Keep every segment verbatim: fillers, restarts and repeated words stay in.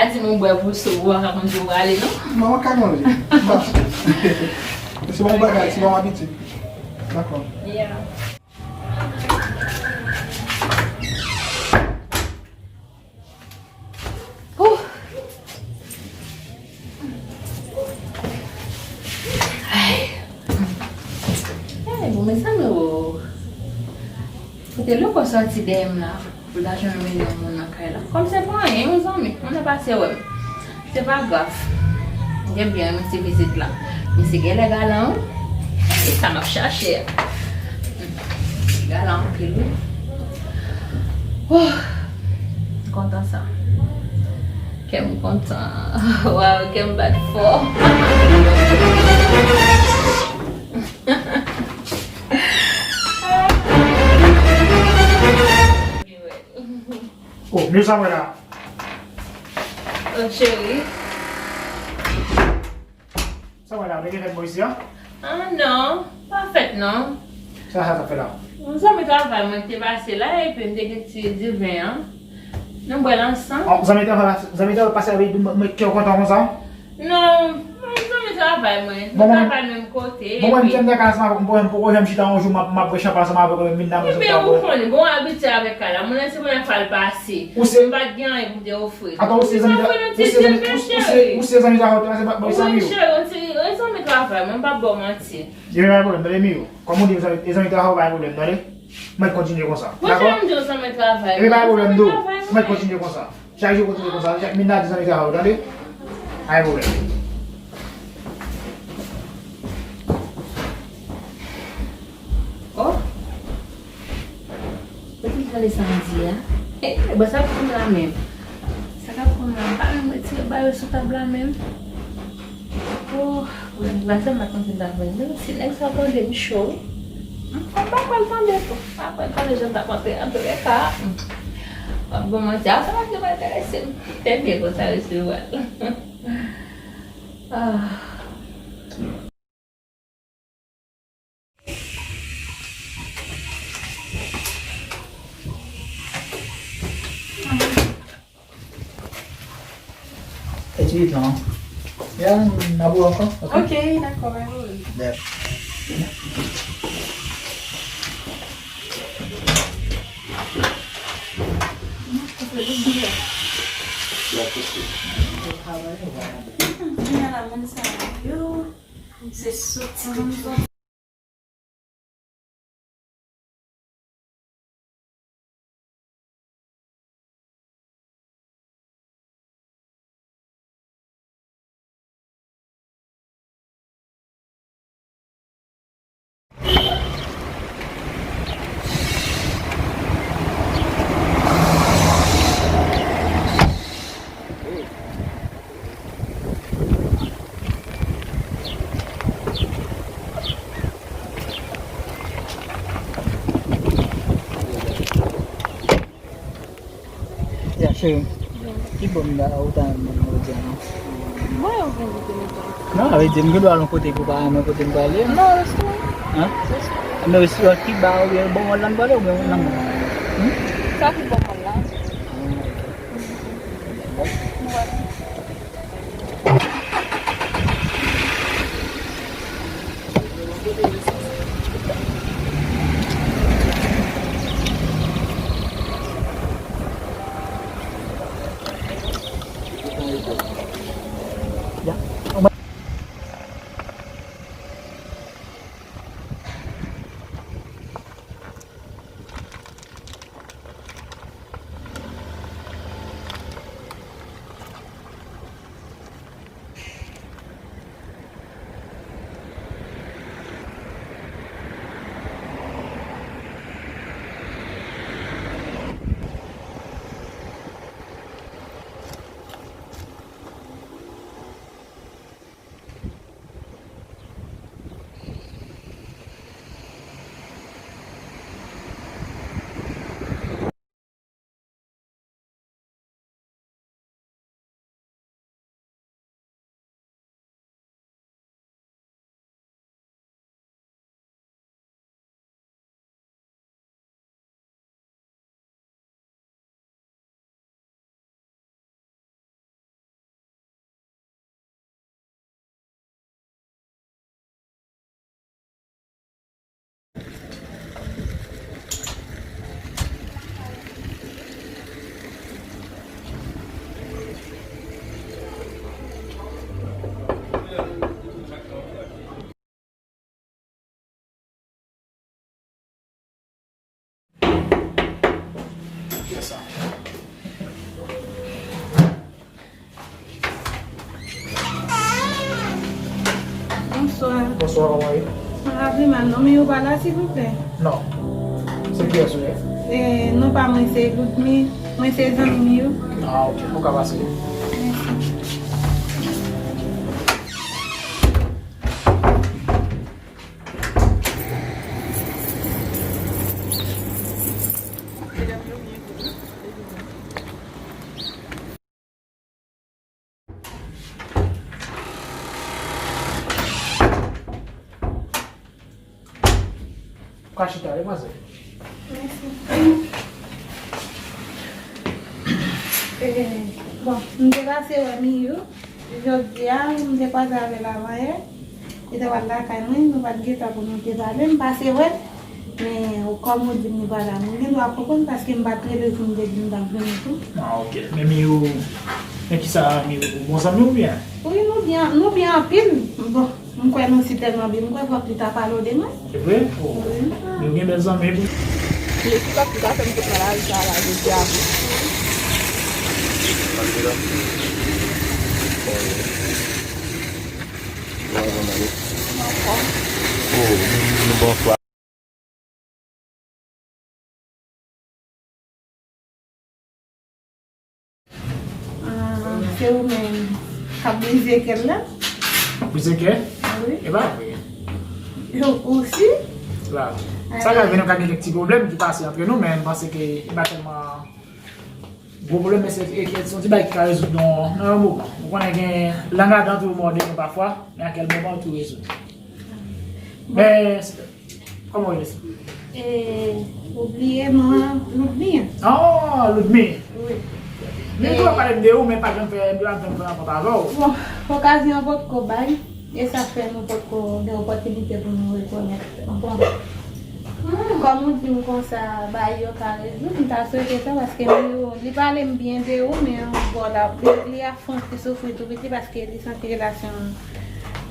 Si nou bwè pou sou, ou pa ka konn si w prale, non? Non, mwen ka manje. M pa. Se pa yon bagay, se pa yon abitid. Dakò. Yeah. Ouh. Ay. Ay, bon, mezanmi, oh. Kote Louko sòti dèyè m la pou l ta jwenn yon milyon moun nan kay la. Kòm se pa anyen, yon zanmi, moun nan pase wè m. Se pa grav. M gen byen renmen ti vizit la. Misye genlè galan, wi. E sa m ap chache a. Galan anpil, wi. Oh, m kontan sa. Kè m kontan. Waw, kè m bat fò. Oh, men sa mwen la. Oh, cheri. Sa mwen la, ou te gen fèt bò isi a? Ah non, pa fèt non. Sa sa t ap fè la? Yon zanmi travay mwen ki te pase la, epi m te gen ti diven an. Nou bwè l ansanm. Oh, zanmi travay, zanmi travay pase la, epi mwen, mwen kè w kontan konsa? Non, mwen zanmi travay mwen. Nou travay menm kote. Bon, mwen, m te nan klas, m poko, m poko janm chita yon jou, m ap, m ap bwè chanpay ansanm avè w, m vin nan manje. Ebyen, ou konnen, bon, abitye avèk kay la. Moun nan se premyè fwa l pase. Ou se... M pa t gen anyen pou m te ofri l. Atò, ou se zanmi, ou se zanmi, ou se, ou se zanmi travay, ou se pa, pa zanmi yo. Wi, cheri, yon ti, yon zanmi travay mwen, m p ap ba w manti. Ebyen, pa gen pwoblèm, tande, Miyo. Kòm ou di, e zanmi, e zanmi travay, pa gen pwoblèm, tande. Mwen kontinye konsa. Dakò? Mwen janm di w zanmi travay. Ebyen, pa gen pwoblèm, do. Mwen kontinye konsa. Chak jou kontinye konsa. Chak minit di zanmi travay, tande. Pa gen pwoblèm. Oh. Ou te tande sa m di a? Eh, bon, sa k ap pran m la menm? Sa k ap pran m la? M pa menm retire ba yo sou tab la menm. Oh, pou nèg la, sa m pa t panse m t ap jwenn li. Si nèg sa tande m cho, wi. M pa pral tande tou. M pa pral tande jan l t ap antre, antoulèka. M p ap ba w manti, a, sa pa t janm enterese m. Te byen konsa resevwa l. Ah. Etidye tan an. Ya, n ap wè ankò, oke? Oke, dakò, pa gen pwoblèm. Dakò. Kounye a la, moun sa yo, se soti. Ya, cheri. Ki bò m ta, ou ta renmen jodi a, non? Mwen, ou vin goute mwen. Non, sa vle di, m gen dwa al yon kote pou pa renmen kote m prale a? Non, restoran. Hein? Restoran. Men restoran ki ba oubyen bò mòn la m prale oubyen nan mòn? Hmm? Sa ki bò mòn la. Kòman w ye? Mwen ap li mal non, men ou pa la, silvouplè? Non. Se kiyès ou ye? E, non pa mwen, se Ludmi. Mwen se zanmi Miyou. Ah, ok. Ou ka pase. Mèsi. Ou ka chita, wi, manzè. Mèsi. E, bon, m te pase wè Miyou. Jodi a, m te kwaze avè l avanyè. Li te pral lakay mwen, nou pa t gen tan pou nou te pale. M pase wè l, men kòm ou di m li pa la, mwen gen dwa konprann paske m pa t rele pou m te di m t ap vini tou. Ah, ok. Men Miyou, men kisa, Miyou, ou bon zanmi w oubyen? Wi, nou byen, nou byen anpil. Bon, m kwè nou si tèlman byen, m kwè fòk li ta pale w de mwen. Se vre? Oh. Wi. Miyou gen bèl zanmi, wi. Lespèk ki ta fè m te pran lari sa a la, jodi a tou. Bonswa. Oh, bonswa. Ah, se ou menm k ap brize kè l la? Brize kè? Wi. E pa vre. Ou, ou si? La. Sa ka vin, nou ka gen kèk ti pwoblèm ki pase antre nou, men m panse ke e pa tèlman gwo pwoblèm, men se, e, e, se yon ti bagay ki ka rezoud nan, nan yon moman. Ou konnen gen lang ladan tou mòde nou pafwa, men a kèl moman ou tou rezoud. Men, kòman w rele sa? E, ou bliye non an, Ludmi an. Oh, Ludmi. Wi. Men tou w ap pale m de ou, men pa janm fè, m pa janm fè rankont avè w. Bon, okazyon an potko bay, e sa fè nou potko gen opòtinite pou nou rekonèt. Bon, kòm ou di m konsa, bay yo ka rezoud, m ta swete sa, paske Miyou, li pale m byen de ou, men yon bò la, li, li ap fè yon ti soufri tou piti, paske li santi relasyon an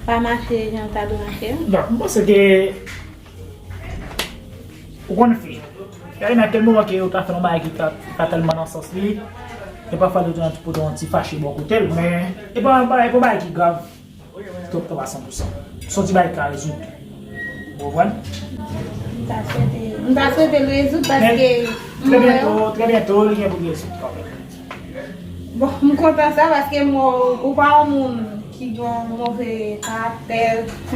pa mache jan l ta dwe mache an. Donk, m panse ke ou konn fi. Gade nan kèk moman ke ou ta fè yon bagay ki pa, pa tèlman nan sans li, e pafwa li te pote yon ti fache bò kote l, men e pa, e pa, e pa yon bagay ki grav twòp twòp a san pou san. Se yon ti bagay ki ka rezoud tou. Ou konprann? M ta swete, m ta swete l rezoud paske trè byento, trè byento, li gen pou l rezoud kanmenm. Bon, m kontan sa paske m wè w, ou pa yon moun ki gen yon move karaktè.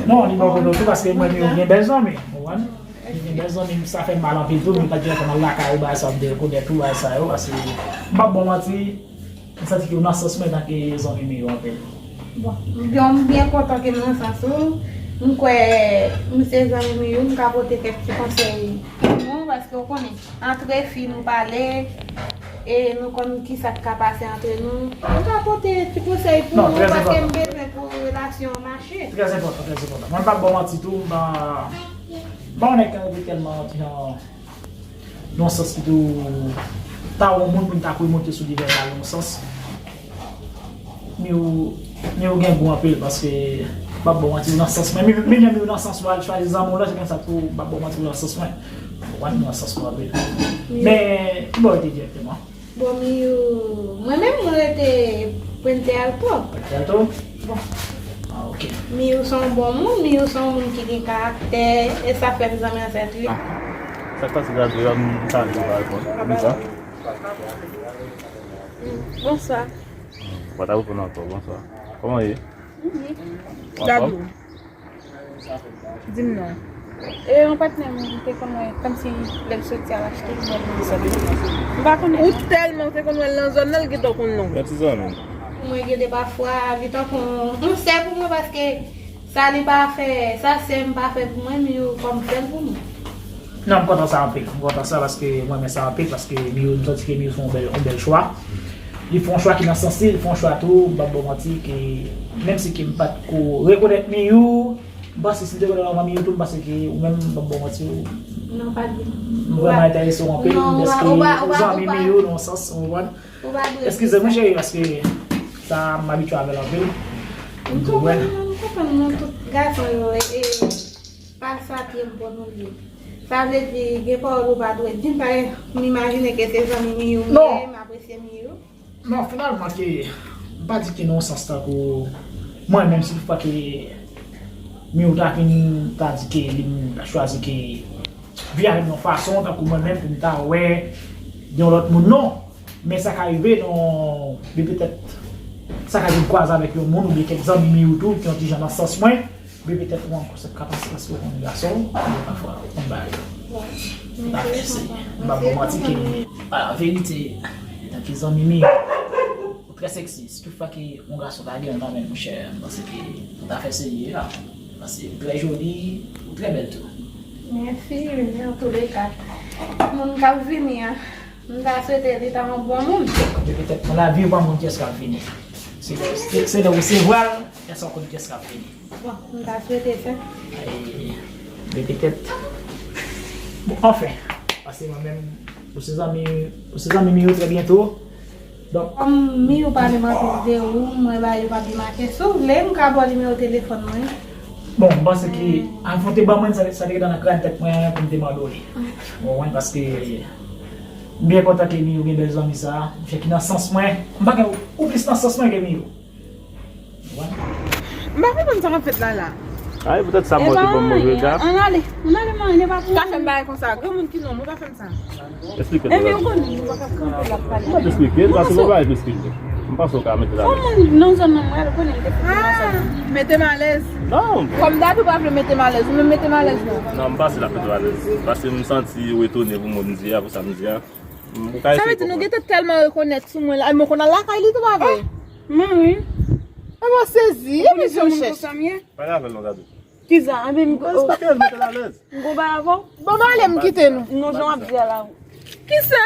Non, li bon pou nou tou paske mwen menm gen bèl zanmi, ou konprann? Li gen bèl zanmi, sa fè m mal anpil tou, men m pa t gen tan al lakay ou, bagay sa, m te rekonèt ou, bagay sa yo, paske m p ap ba w manti, m santi ke w nan sans mwen antanke zanmi Miyou anpil. Bon, m byen, m byen kontan ke m nan sans ou. M kwè m se zanmi Miyou, m ka pote kèk ti konsèy pou nou, paske w konnen, antre fi nou pale, e nou konn kisa k ka pase antre nou. M ka pote ti konsèy pou nou, paske m bezwen pou relasyon an mache. Trè enpòtan, trè enpòtan. Mwen pa p ba w manti tou, m pa, m pa yon nèg ki antre tèlman jan nan yon sans ki tou ta yon moun pou m ta kouye monte sou li vèbal nan yon sans. Miyou, Miyou gen gou anpil paske m p ap ba w manti, nan sans mwen, menm, menm jan Miyou nan sans mwen, al chwazi zanmi w lan, se konsa tou, m p ap ba w manti, ou nan sans mwen. Ou konprann, Miyou nan sans mwen anpil. Men, ki bò w rete dirèkteman? Bon, Miyou, mwen menm, mwen rete Puente Alto. Puente Alto? Bon. Ah, ok. Miyou se yon bon moun, Miyou se yon moun ki gen karaktè, e sa fè m zanmi avèk li. Sa k pase, Gabriel? M salye w, pa reponn. Kòman sa? Bonswa. Ou pa ta reponn ankò, bonswa. Kòman w ye? Ou anfòm? Di m non. E yon patnè m, m te konn wè, kòmsi lè l soti al achte, m wè l nan zòn nan. M pa konnen. Ou tèlman te konn wè l nan zòn nan, l gentan konn non w. Yon ti zanmi m. Mwen gen de pafwa, li tankou yon sè pou mwen, paske sa li pa fè, sa sè m pa fè pou mwen, Miyou kòm fè l pou mwen. Non, m kontan sa anpil. M kontan sa paske mwen renmen sa anpil, paske Miyou, m santi ke Miyou fè yon bèl, yon bèl chwa. Li fè yon chwa ki nan sans li, li fè yon chwa tou, m p ap ba w manti, ke menm si ke m pa t ko rekonèt Miyou, m panse si m te rekonèt w anvan Miyou tou, m panse ke ou menm, m p ap ba w manti, ou, m vrèman enterese w anpil, dèske ou zanmi Miyou nan yon sans, ou konprann? Eskize m wi cheri, paske sa m abitye avè l anpil. M konprann, m konprann, nou tout gason yo, e, e, pa sa pye m pran nou ye. Sa vle di, gen pawòl ou pa dwe di m, paske m imajine ke se zanmi Miyou m ye, m apresye Miyou. Non, finalman, ke, m pa di ke nan yon sans tankou mwen, menm si toutfwa ke Miou ta vin, ta di ke li chwazi ke viv avè m yon fason, tankou mwen menm, pou m ta wè yon lòt moun, non. Men sa ka rive, non, men petèt, sa ka vin kwaze avèk yon moun, oubyen kèk zanmi Miou tou, ki yon ti jan nan sans mwen, men petèt yon konsèp ka pase, paske w konn gason, men pafwa, w konn bagay. Ou ta fè se, m pa ba w manti ke, a, verite, antanke zanmi Miou, ou trè seksi. Si tout fwa ke yon gason ta gen yon nan men l, monchè, m panse ke ou ta fè serye a. Paske ou trè joli, ou trè bèl tou. Mèsi, an tou le ka. Moun k ap vini an, m ta swete li ta yon bon moun. Men petèt nan lavi ou pa konn kiyès k ap vini. Se, se, se lè w resevwa l, lè sa w konn kiyès k ap vini. Bon, m ta swete sa. E, men petèt. Bon, anfen, paske mwen menm, ou se zanmi, ou se zanmi Miou trè byento. Donk, kòm Miou pale m anpil de ou, mwen ba yo pa pi make. Si w vle, m ka ba w nimewo telefòn mwen. Bon, m panse ke, avan w te ban mwen, sa, sa te gentan nan kran tèt mwen pou m te mande w li. Ou konprann, paske m byen kontan ke Miou gen bèl zanmi sa, monchè, ki nan sans mwen. M pa gen ou plis nan sans mwen ke Miou. M pa konprann sa k ap fèt la, la. Ay, poutèt sa, mwen te ban mwen rega. Ann ale, ann ale, mwen, ne pa pou. Ka fè m bagay konsa. Granmoun ki non, mwen pa fè m sa. Esplike nou. Epi ou konnen, nou pa ka kanpe l ap pale. Mwen te esplike, paske mwen pa esplike. M panse w ka mete l alèz. Yon moun nan zòn nan, mwen konnen, m te fè m sa. Mete m alèz. Non. Kòm Dadou pa vle mete m alèz, ou menm mete m alèz, non. Non, m panse l ap mete w alèz. Paske m santi ou etone pou mo m di a, pou sa m di a. Sa vle di nou gentan tèlman rekonèt sou mwen la, mwen konn al lakay li tou, pa vre? Mwen, wi. E mwen sezi, e misye w chèch. Pale avè l non, Dadou. Kisa? Anben m. Respecte l, mete l alèz. M konn pale avè w? Bon, m ale, m kite nou. Non, jan w ap di a la. Kisa?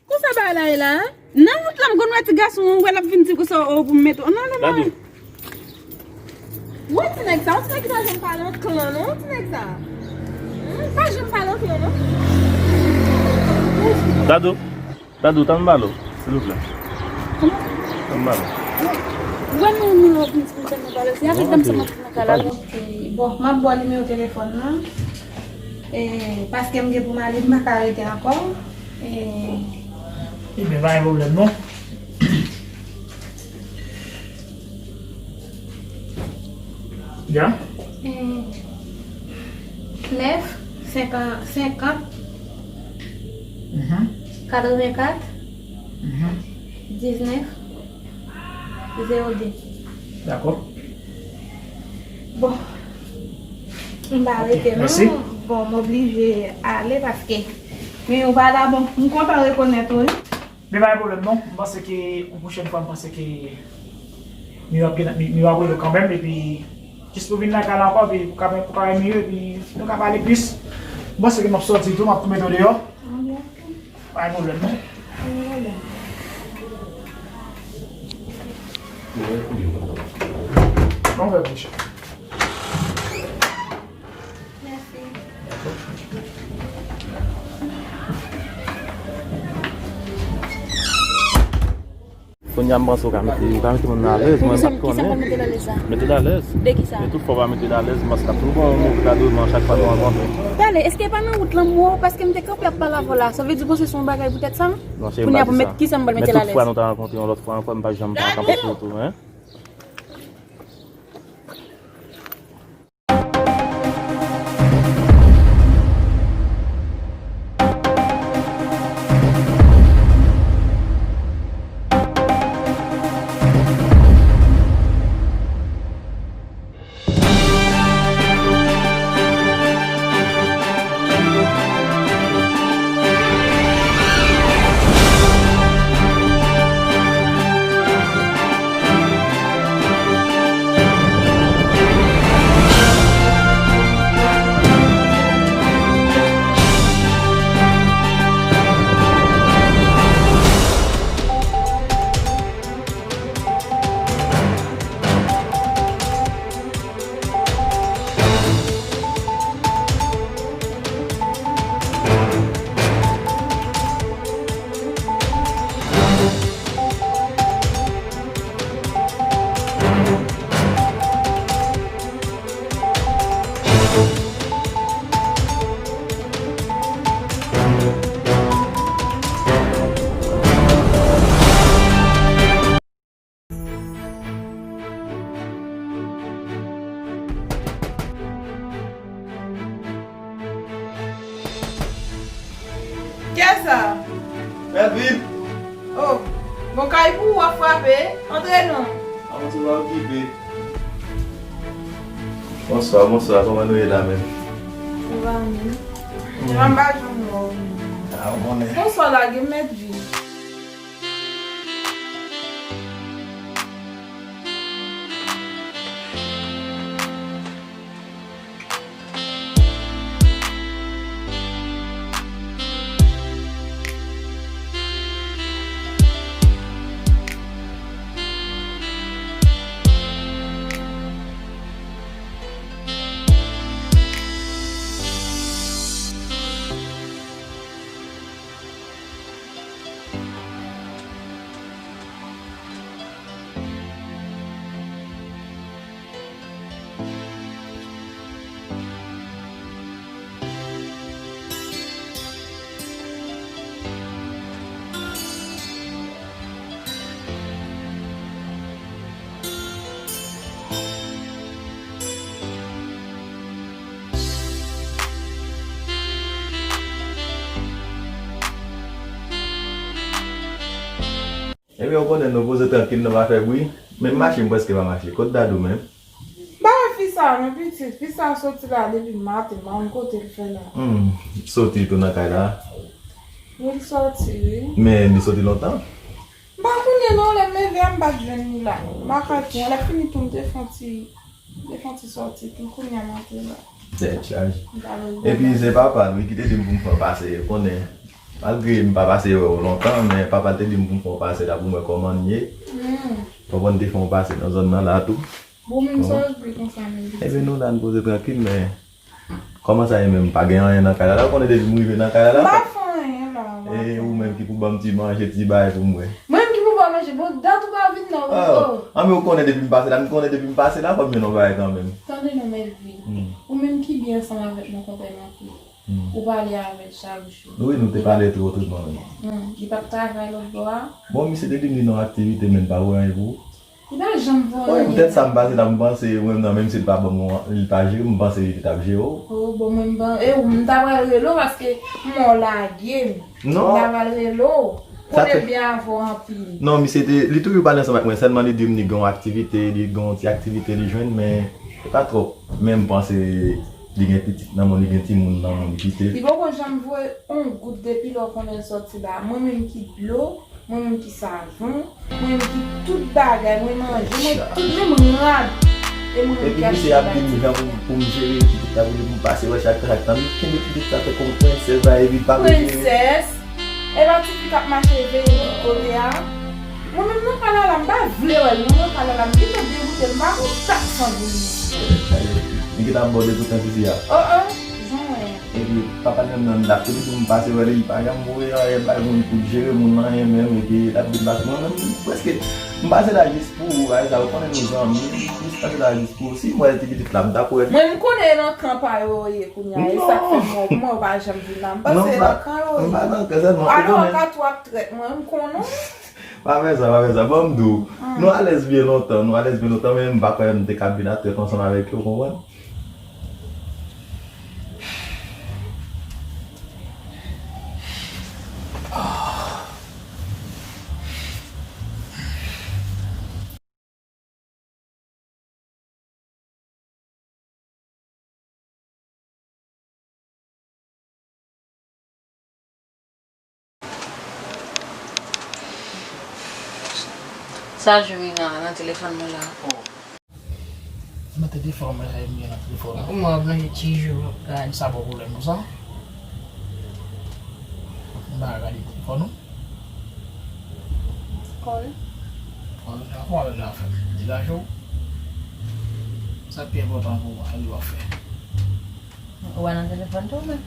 Konsa bagay la ye la, a? Nan wout la, m konn wè ti gason an, wè l ap vin di konsa, o, pou m mete w. Non, non, non. Dadou. Wè ti nèg sa, wè ti nèg ki pa janm pale an klan, non, ti nèg sa. Hmm, pa janm pale an klan, non. Dadou, Dadou, tann m pale w, silvouplè. Tann m pale w. Wè nou, nou, nou, nou, nou, nou, pale, se avèk dam sa m ap nan kay la. Ok, bon, m ap ba w nimewo telefòn nan. E, paske m gen pou m ale, m pa ka rete ankò. E, ebyen, pa gen pwoblèm, non. Ya. E, nèf, senkant, senkant, mhm, katrevenkat, mhm, diznèf, zewo de. Dakò. Bon. M pa rete non. Ok, mèsi. Bon, m oblije ale paske men ou pa la, bon, m kontan rekonèt ou, wi. Men pa gen pwoblèm non. M panse ke yon pwochèn fwa, m panse ke Miou ap gen, Miou ap rele w kanmenm, epi jis pou vin lakay la ankò, epi pou ka, pou ka wè Miou, epi nou ka pale plis. M panse ke m ap sòti tou, m ap tou mete w deyò. Pa gen pwoblèm non. Pa gen pwoblèm. Bon, fè plis. Mèsi. Kounye a m panse w ka mete, w ka mete moun nan alèz, mwen m pa t konnen. Kisa, kisa pou mete l alèz la? Mete l alèz. De kisa? Men tout fwa w pa mete l alèz, m panse l ap toujou ba w yon move kado nan chak fwa nou rankontre. Tale, èske pa nan wout lan m wè w, paske m te kanpe ap pale avè w la, sa vle di w panse se yon bagay poutèt sa? Non, cheri, m pa di sa. Kounye a pou mèt kisa m pral mete l alèz? Men tout fwa nou ta rankontre yon lòt fwa ankò, m pa janm pa kanpe sou ou tou, en. Oh, bon kay pou ou ap frape. Antre non. Antre, pa okipe. Bonswa, bonswa. Kòman nou ye la menm? Sa va menm. Jan m pa janm wè w. A, ou konnen. Bonswa, lage m mèt vi. Ebyen, ou konnen nou poze trankil, nou pa fè bri. Menm mache m prèske pa mache. Kot Dadou menm? M pa wè fi sa a non pitit. Fi sa a soti la depi maten, m pa konn kote l fè la. Hmm, soti tou nan kay la? Wi, l soti, wi. Men li soti lontan? M pa konnen non, lè m leve a, m pa t jwenn li la. M pa ka di, lè fini tou, m te fè yon ti, m te fè yon ti sòti, tou kounye a m antre la. Tèt chaje. M pa wè l. Epi se papa l, wi, ki te di m pou m fè yon pase, konnen. Malgre m pa pase wè w lontan, men papa l te di m pou m fè yon pase la pou m wè kòman l ye. Hmm. Papa m te fè yon pase nan zòn nan la tou. Bon, menm sa w pi konsa menm. Ebyen, nou la, n poze trankil, men kòman sa ye menm? Pa gen anyen nan kay la la? Ou konnen depi m rive nan kay la la. M pa fè anyen la, m pa fè anyen. E ou menm ki pou ban m ti manje, ti bagay pou m wè? Mwen menm ki pou ban w manje? Bon, dat ou pa vin non, oh. Anben ou konnen depi m pase la, m konnen depi m pase la, fò m jwenn yon bagay kanmenm. Tande non, Melvin. Hmm. Ou menm ki byen ansanm avèk mwen, konpè nan kou. Hmm. Ou pale avè l chak jou. Wi, nou te pale tou otrèman, wi. Hmm. Li p ap travay lòt bò a? Bon, misye te di m li nan aktivite, men l pa voye anyen pou ou. Li pa janm voye anyen. Wi, poutèt sa m pase la, m panse, mwen menm nan, menm si l pa ban mwen, li pa jere, m panse li t ap jere w. Oh, bon, mwen, m ban, e ou, m ta pral rele w paske m wè w lage m. Non. M ta pral rele w. Sa fè byen avè w anpil. Non, misye te, li toujou pale ansanm ak mwen, sèlman li di m li gen yon aktivite, li gen yon ti aktivite li jwenn, men se pa twòp. Men m panse li gen pitit nan men w, li gen timoun nan men w, li kite. Li poko janm voye yon goud depi lè w konnen l sòti la. Mwen menm ki dlo, mwen menm ki savon, mwen menm ki tout bagay, mwen manje, mwen tout menm rad. E mwen menm ki achte bagay. Epi misye ap di m jan pou, pou m jere pitit la, pou m pase wè chak, chak tan. Li kenbe pitit la tankou yon prensès la, epi l pa vle jere. Prensès? E pa tifi k ap mache veye tout kote a? Mwen menm nan kay la la, m pa vle wè l non, nan kay la la, m gentan degoute, m pa konn sa k san pou li. Li gentan ap ba w degoutans isi a. Oh, oh, jan w wè. Epi papa l menm nan, l ap toujou di m pase wè li, li pa janm voye anyen bay moun pou l jere moun nan, anyen menm, epi l ap di m pase, mwen menm, prèske, m pase la jis pou ou, bagay sa, ou konnen nou zanmi, m jis pase la jis pou ou, si m wè l ti pitit la, m t ap wè l. Mwen, m konnen e nan kan pa yo ye. Kounye a, e sa k fè m wè w, kòman yo pa janm vin la? M panse nan kan yo ye. M pa nan kan sèlman, ou konnen. Alò, w ka tou ap trèt mwen, m konnen w. Pa fè sa, pa fè sa. Ban m di w, nou alèz byen lontan, nou alèz byen lontan, men m pa kwè m te ka vin ap trèt ansanm avèk yo, w konprann? Sa jwe nan, nan telefòn mwen la. Oh. Nan telefòn mwen, sa jwe nan telefòn mwen. Kòman w ap lonje ti jou, gade sa pa pwoblèm konsa. M pa gade telefòn ou. Kòl. Kòl, dakò, avèk zafè m. Degaje w. Sa k pi enpòtan pou ou, sa w ap fè. Ou pa nan telefòn tou, men.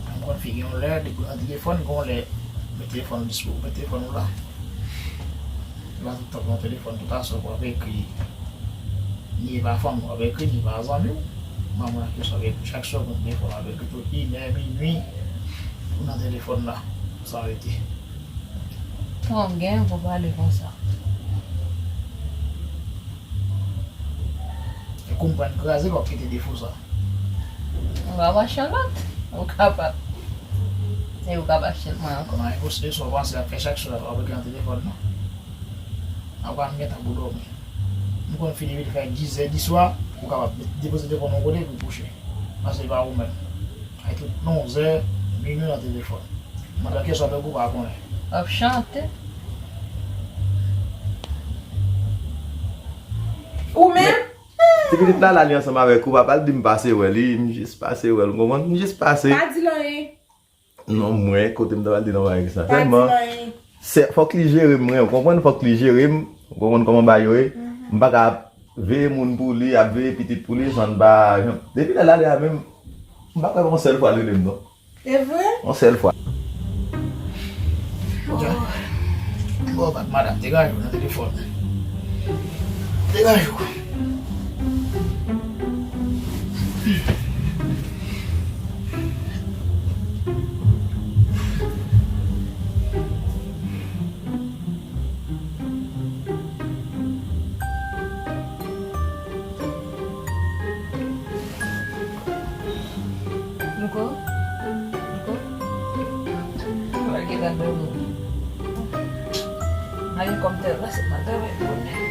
Ankò fi gen yon lè, depi w nan telefòn, gen yon lè, met telefòn ou dispo, met telefòn ou la. Se pa tout tan w nan telefòn, tout aswè w ap ekri. Ni e pa fanmi w ap ekri, ni pa zanmi w. Manman w ap ekri, chak segonn, defwa w ap ekri tout inè, minui. Ou nan telefòn la, san rete. Tan gen pou pale konsa. E kou m pran kraze, w ap kite defo sa. Ou pa mache an lòt, ou kapab. E ou ka pa chèt mwen ankò. Mwen, e swa w panse ap fè chak swa, w ap rete nan telefòn nan. Apre m gentan pou dòmi. M konn fini vin fè dizè di swa, ou kapab depoze telefòn nan yon kote epi w kouche. Paske e pa ou menm. Ay tout nonzè, minwi nan telefòn. Mwen, kèlkeswa nèg ou pa konnen. W ap chante. Ou menm? Ti pitit la, la, li ansanm avèk ou, papa l di m pase wè li, m jis pase wè l, ou konprann? M jis pase. Pa di l anyen. Non, mwen, kote m ta pral di nan bagay sa. Pa di l anyen. Tèlman, se, fòk li jere m, mwen, ou konprann? Fòk li jere m, ou konprann kòman bagay yo ye? M pa ka ap veye moun pou li, ap veye pitit pou li, san l pa, depi lè l ale a menm, m pa kwè yon sèl fwa l rele m, non. E vre? Yon sèl fwa. Bon, bat madanm, degaje w nan telefòn. Degaje w. Louko? Louko? Mwen gentan dòmi. Mwen gen kòm tèl la, se pa travay pou mwen.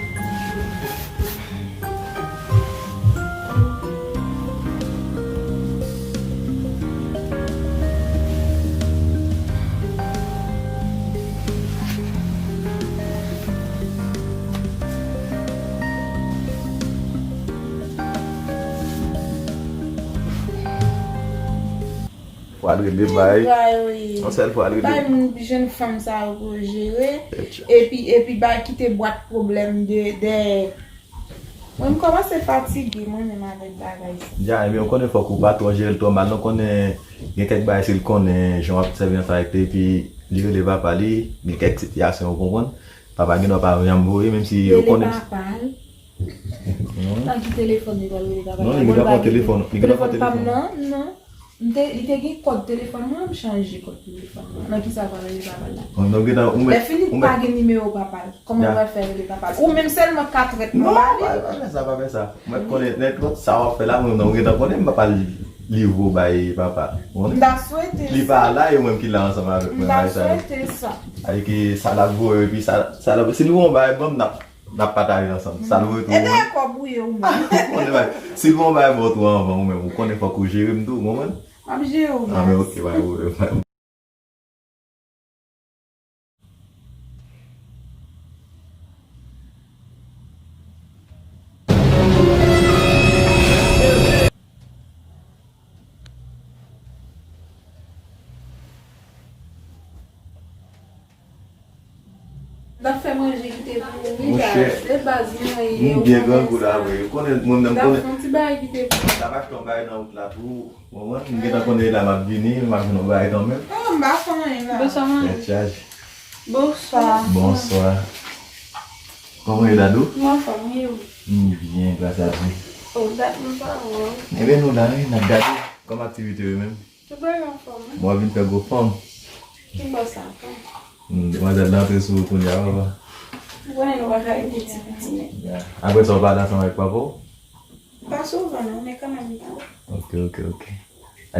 Fwa l rele bay. Yon sèl fwa l rele. Bay moun, jèn fanm sa yo pou yo jere. Epi, epi bay, kite bwat pwoblèm de, dèyè. Mwen, m kòmanse fatige, mwen menm, avèk bagay sa. Dja, ebyen, ou konnen fòk ou pa twò jere l twò mal, non, konnen gen kèk bagay, si l konnen jan w ap sèvi ansanm avèk li, epi li rele papa li, gen kèk sitiyasyon, ou konprann? Papa gen dwa pa janm voye, menm si ou konnen. Rele papa l. Nan ki telefòn li pral rele papa l? Non, li gen dwa pran telefòn, li gen dwa pran telefòn. Telefòn pa m nan, non. M te, li te gen kòd telefòn mwen, m chanje kòd telefòn mwen. Nan ki sa l pral rele papa l la? Lè fini, pa gen nimewo papa l. Kòman l pral fè rele papa l? Ou menm sèlman ka trèt mwen ba li. Non, pa, pa fè sa, pa fè sa. Mwen konnen nenpòt sa w ap fè la, mwen menm, ou gentan konnen m pa pral livre w bay papa. Ou konnen? M ta swete sa. Li pa la, e ou menm ki la ansanm avèk mwen, bay sa yo. M ta swete sa. Alè ke sa l ap voye, epi sa, sa l ap, si l voye yon bagay ban m, n ap N ap pataje ansanm. Sa nou retwouve. E dèyè kòb ou ye ou menm. Bon, e bay. Si l gon bagay mwen twò anvan ou menm, ou konnen fòk ou jere m tou, ou konprann? M ap jere w, baz. Ah, men ok, pa gen pwoblèm. N ap fè manje kite pou ou, wi, baz. Monchè, e baz mwen ye, m byen grangou la, wi. Ou konnen, mwen menm konnen. N ap fè yon ti bagay kite pou ou. N ap achte yon bagay nan wout la tou. Ou konprann? M gentan konnen la m ap vini, m ap jwenn yon bagay kanmenm. Oh, m pa fè anyen la. Bonswa, manmi. Tèt chaje. Bonswa. Bonswa. Kòman w ye, Dadou? M anfòm, wi, wi. M byen, gras a Dye. Oh, dat m pa wè w. Ebyen, nou la, wi, n ap gade. Kòman aktivite yo menm? Tout bagay anfòm, wi. Bon, w ap vin fè gwo fanm. Ki bò sa, fanm? Hmm, demwazèl la antre sou ou kounye a, papa. Ou konnen nou pa ka rete ti piti nèt. Ya. Apre sa, w pale ansanm avèk papa w? Pa souvan, non, men kanmenm, m pale. Ok, ok, ok.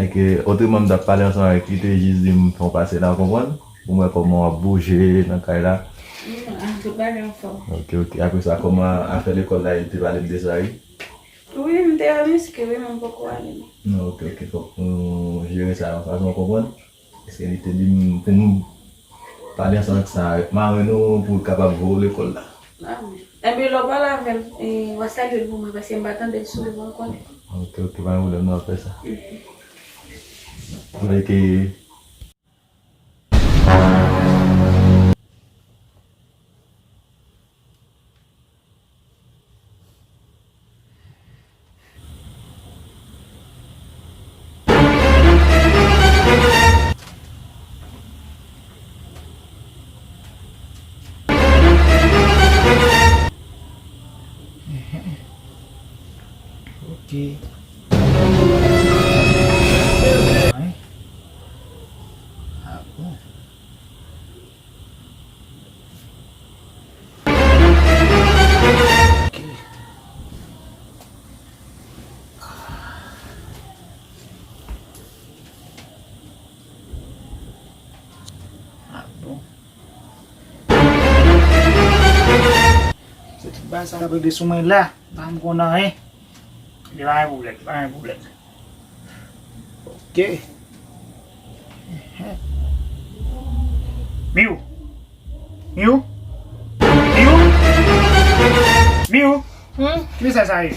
Ayke, otreman, m t ap pale ansanm avèk li, te jis di m fè w pase la, w konprann? Pou m wè kòman w ap bouje nan kay la. Non, tout bagay anfòm. Ok, ok. Apre sa, kòman afè lekòl la ye? Li te pale m de sa, wi. Wi, m te al enskri, wi, men m poko ale, non. Non, ok, ok, fòk nou jere sa yon fason, w konprann? Paske li te di m pou m pale ansanm ak sa, avèk marenn ou, pou l kapab voye w lekòl la. Ah, wi. Enben, lè w pale avè l, e, w a salye l pou mwen, paske m pa tande l souvan, w konnen. Ok, ok, pa gen pwoblèm, non, fè sa. Mhm. Avèk, e, Ok. Ah bon. Bagay sa ap regle sou mwen la. M pa konn anyen. Li pa gen pwoblèm, li pa gen pwoblèm. Ok. Miou. Miou. Miou. Miou. Hmm? Ki mesaj sa ye?